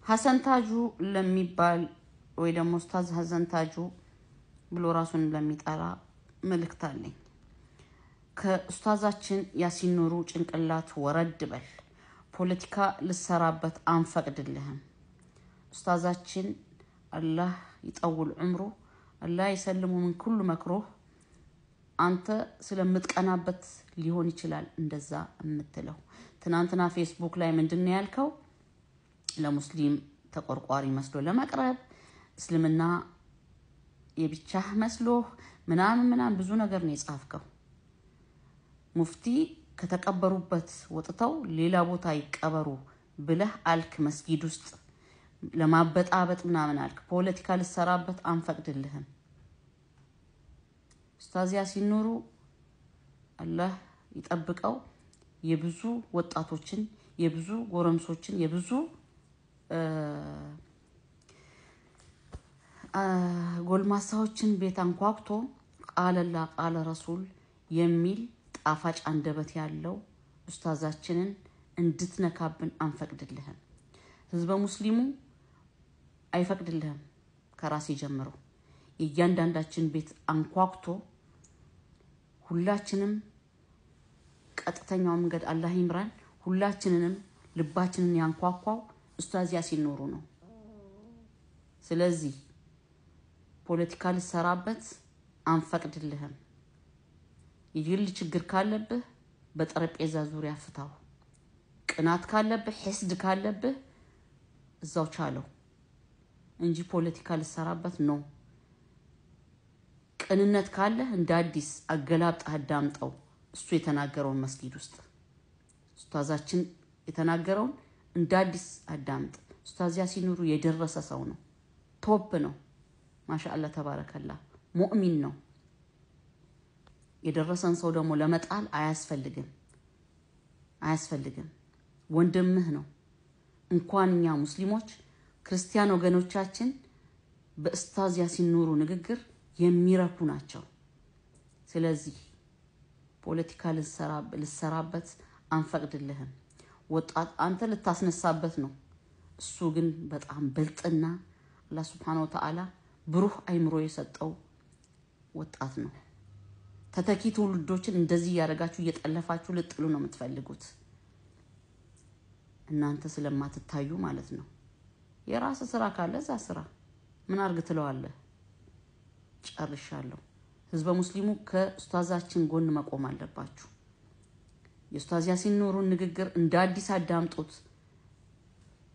ሀሰን ታጁ ለሚባል ወይ ደግሞ ኡስታዝ ሀሰን ታጁ ብሎ ራሱን ለሚጠራ መልእክት አለኝ። ከኡስታዛችን ያሲን ኑሩ ጭንቅላት ወረድ በል። ፖለቲካ ልሰራበት አንፈቅድልህም። ኡስታዛችን አላህ يطول عمره፣ አላህ يسلمه من كل مكروه። አንተ ስለምትቀናበት ሊሆን ይችላል እንደዛ የምትለው። ትናንትና ፌስቡክ ላይ ምንድን ነው ያልከው? ለሙስሊም ተቆርቋሪ መስሎ ለመቅረብ፣ እስልምና የብቻህ መስሎህ ምናምን ምናምን ብዙ ነገር ነው የጻፍከው። ሙፍቲ ከተቀበሩበት ወጥተው ሌላ ቦታ ይቀበሩ ብለህ አልክ። መስጊድ ውስጥ ለማበጣበጥ ምናምን አልክ። ፖለቲካ ልሰራበት አንፈቅድልህም። ኡስታዝ ያሲን ኑሩ አላህ ይጠብቀው። የብዙ ወጣቶችን፣ የብዙ ጎረምሶችን፣ የብዙ ጎልማሳዎችን ቤት አንኳኩቶ قال الله قال رسول የሚል ጣፋጭ አንደበት ያለው ኡስታዛችንን እንድትነካብን አንፈቅድልህም። ህዝበ ሙስሊሙ አይፈቅድልህም። ከራሴ ጀምሮ የእያንዳንዳችን ቤት አንኳኩቶ ሁላችንም ቀጥተኛው መንገድ አላህ ይምራን። ሁላችንንም ልባችንን ያንኳኳው ኡስታዝ ያሲን ኑሩ ነው። ስለዚህ ፖለቲካ ልሰራበት አንፈቅድልህም። የግል ችግር ካለብህ በጠረጴዛ ዙሪያ ፍታው። ቅናት ካለብህ፣ حسد ካለብህ እዛው ቻለው እንጂ ፖለቲካ ልሰራበት ነው። ቅንነት ካለህ እንደ አዲስ አገላብጠህ አዳምጠው። እሱ የተናገረውን መስጊድ ውስጥ ኡስታዛችን የተናገረውን እንደ አዲስ አዳምጥ። ኡስታዝ ያሲን ኑሩ የደረሰ ሰው ነው። Top ነው። ማሻአላ ተባረከላ። ሙእሚን ነው። የደረሰን ሰው ደግሞ ለመጣል አያስፈልግም፣ አያስፈልግም። ወንድምህ ነው። እንኳን እኛ ሙስሊሞች ክርስቲያን ወገኖቻችን በኡስታዝ ያሲን ኑሩ ንግግር የሚረኩ ናቸው። ስለዚህ ፖለቲካ ልሰራበት አንፈቅድልህም። ወጣት አንተ ልታስነሳበት ነው። እሱ ግን በጣም ብልጥና አላህ سبحانه وتعالى ብሩህ አይምሮ የሰጠው ወጣት ነው። ተተኪ ትውልዶችን እንደዚህ እያደረጋችሁ እየጠለፋችሁ ልጥሉ ነው የምትፈልጉት እናንተ ስለማትታዩ ማለት ነው። የራስ ስራ ካለ እዛ ስራ ምን አርግ ትለዋለህ? ጨርሻለሁ። ህዝበ ሙስሊሙ ከኡስታዛችን ጎን መቆም አለባችሁ። የኡስታዝ ያሲን ኑሩን ንግግር እንደ አዲስ አዳምጡት።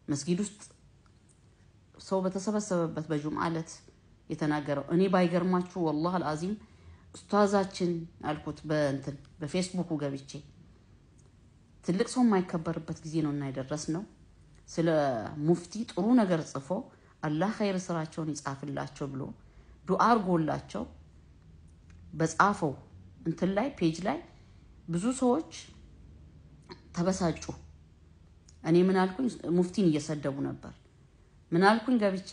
መስጊድ ውስጥ ሰው በተሰበሰበበት በጁምዓ ዕለት የተናገረው እኔ ባይገርማችሁ والله العظيم ኡስታዛችን አልኩት በእንትን በፌስቡኩ ገብቼ ትልቅ ሰው የማይከበርበት ጊዜ ነው እና የደረስ ነው። ስለ ሙፍቲ ጥሩ ነገር ጽፎ አላህ ኸይር ስራቸውን ይጻፍላቸው ብሎ ዱዓ አድርጎላቸው በጻፈው እንትን ላይ page ላይ ብዙ ሰዎች ተበሳጩ። እኔ ምን አልኩኝ? ሙፍቲን እየሰደቡ ነበር። ምን አልኩኝ? ገብቼ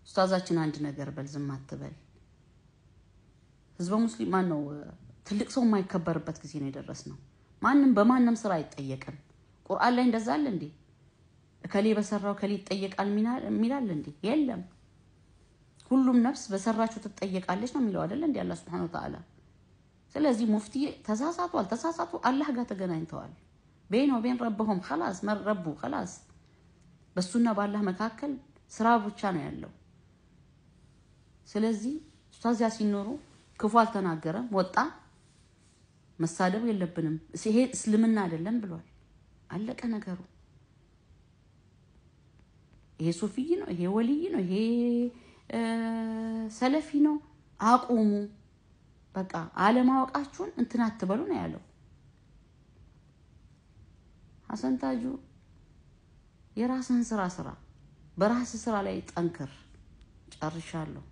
ኡስታዛችን አንድ ነገር በል፣ ዝም አትበል። ህዝበ ሙስሊም ማን ነው? ትልቅ ሰው የማይከበርበት ጊዜ ነው የደረስ ነው። ማንም በማንም ስራ አይጠየቅም። ቁርአን ላይ እንደዛ አለ እንዴ? እከሌ በሰራው እከሌ ይጠየቃል የሚላል እንዴ? የለም። ሁሉም ነፍስ በሰራችሁ ትጠየቃለች ነው የሚለው አይደለ እንዴ አላህ سبحانه وتعالى። ስለዚህ ሙፍቲ ተሳሳቱ አልተሳሳቱ አላህ ጋር ተገናኝተዋል። بينه وبين ربهم خلاص መር ربه خلاص፣ በሱና በአላህ መካከል ስራ ብቻ ነው ያለው። ስለዚህ ኡስታዝ ያሲን ኑሩ ክፉ አልተናገረም። ወጣ መሳደብ የለብንም ይሄ እስልምና አይደለም ብሏል። አለቀ ነገሩ። ይሄ ሱፊይ ነው፣ ይሄ ወልይ ነው፣ ይሄ ሰለፊ ነው። አቁሙ። በቃ አለማወቃችሁን እንትን አትበሉ ነው ያለው። ሀሰን ታጁ የራስህን ስራ ስራ፣ በራስህ ስራ ላይ ጠንክር። ጨርሻለሁ።